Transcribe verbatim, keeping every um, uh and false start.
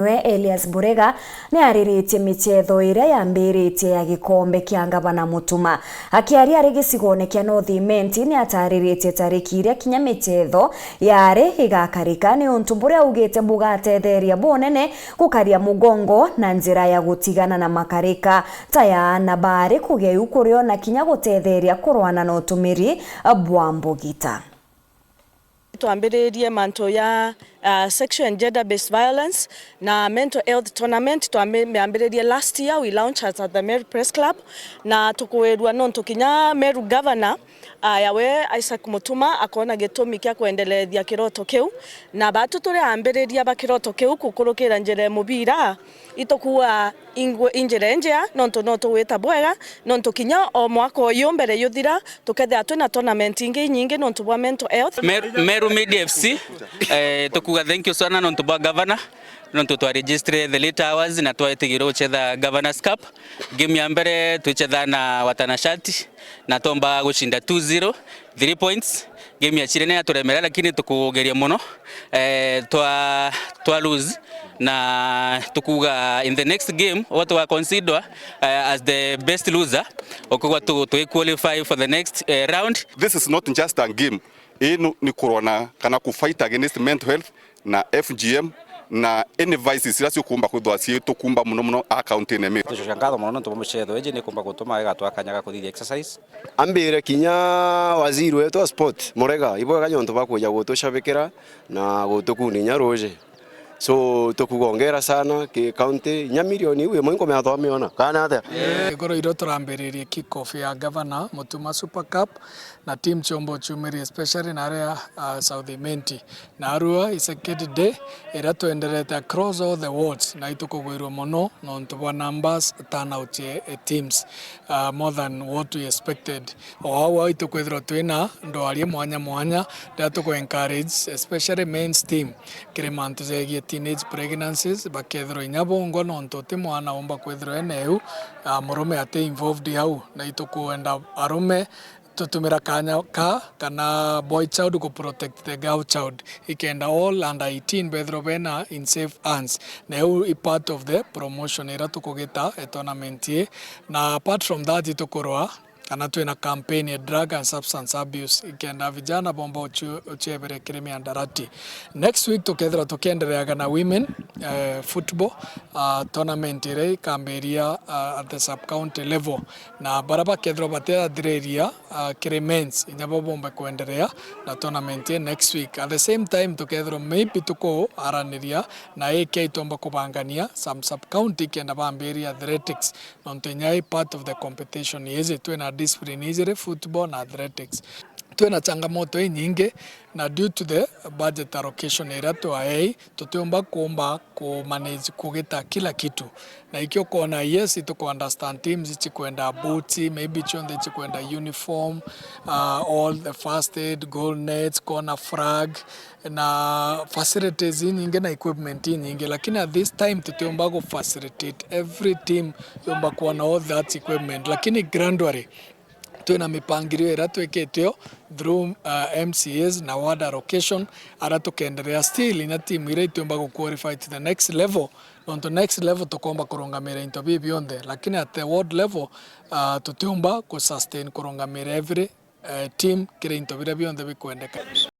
We Elias Burega ni ariritie michetho iria yambiritie ya gikombe kia ngavana Mutuma. Akiaria ari gicigone kia North Imenti, ni atariritie tariki iria kinya michetho yari igakarika, ni untu buria augite bugatetheria bunene gukaria mugongo na njira ya gutigana na makarika ta ya aana bari kugia iu kurio na kinya gutetheria kurwana na utumiri bwa mbugita. Twambiririe mantu ya, ah, sexual and gender based violence na mental health tournament, twambiambiririe last year, we launched at the Meru Press Club, na tukwirua nontu kinya Meru Governor, ah, yawe Isaac Mutuma akona gitumi kia kwendelethia kiroto kiu, na batu turi ambiriria ba kiroto kiu kukurukira njira ya mubira, itukuua ingwe-, injira injea, nontu no tugwita bwega, nontu kinya o mwaka uyu mbere yuthira, tukethira twina tournament ingi inyingi nontu bwa mental health. Mer-, Meru Media F C, eh, tukuga thank you sana nontu bwa governor, nontu twa register the late hours na twaitigirwa gucetha Governors Cup. Game ya mbere twicetha na Watanashati na twomba gucinda two zero, three points. Game ya chire ni yaturemera, lakini tukugeria muno, eh, twa, twa lose, na tukuga in the next game, what wa consider, eh, as the best loser, ukugwa tu, tu qualify for the next, eh, round. This is not just a game. Ii nu-, ni kurwana kana ku fight against mental health na F G M na any vices iria ciukumba kwithwa citukumba muno muno a county-ini ya Meru. Tucokia nkatho mono nontu bwa mucetho iji ni kumba gutuma igatwa kanya ga kuthithia exercise. Ambire kinya waziri wetu wa sport, Murega, ibwega nontu bwa kuja gutucabikira na gutukunda inya ruuji. So, tukuga ongera sana ki county, inya milioni iu imwe inkumenya twamiona, kana atia? Igoro iro turambiririe kick off ya Governor Mutuma Super Cup na team ciomba uciumiria, especially na aria, ah, South Imenti. Narua i second day iria twenderete across all the wards, na itukugwirua mono nontu bwa numbers, turnout ya, eh, teams, ah, more than what we expected. O au au itukwithirwa twina ndwari mwanya mwanya, riria tuku encourage, especially men's team, kiri mantu jegie teenage pregnancies, bakethirwa inya bongwa nontu ti mwana umba kwithirwa ena iu, ah, murume ati involved au, na itukwenda arume tutumira kanya ka kana boy child ku protect the girl child, ikenda all under eighteen bethirwa bena in safe hands. Na iu i part of the promotion iria tukugita e tournament ii. Na apart from that, itukurwa kana twina campaign ya drug and substance abuse, ikenda vijana bomba uci-, uciebere kiri miandarati. Next week tukethirwa tukiendereaga na women, eh, football, ah, tournament iria ikambiria, ah, at the sub county level. Na baria bakethirwa batiathiriria, ah, kiri men's, inya bo bombe kwenderea na tournament ii next week. At the same time, tukethirwa maybe tukuaraniria na A K tomba kubangania some sub county kenda bambiria athletics, nontu inya i part of the competition iji. Twina discipline ijiri, football na athletics. Twina changamoto inyingi, na due to the budget allocation iria twaei, tutiumba kuumba ku manage kugita kila kitu. Na ikio ukoona, yes, ituku understand teams ichikwenda boots, maybe chionthe ichikwenda uniform, uh, all the first aid, goal nets, corner flag, na facilities inyingi na equipment inyingi, lakini at this time tutiumba gu facilitate every team yumba kuona all that equipment, lakini gradually twina mipangilio iria twikitio through, uh, M C As na ward allocation, aria tukenderea still inya team iria itiumba gu qualify to the next level, nontu next level tukomba kurungamira into bii bionthe, lakini at the ward level, uh, tutiumba ku sustain kurungamira every, uh, team kiri into biria bionthe bikwendeka.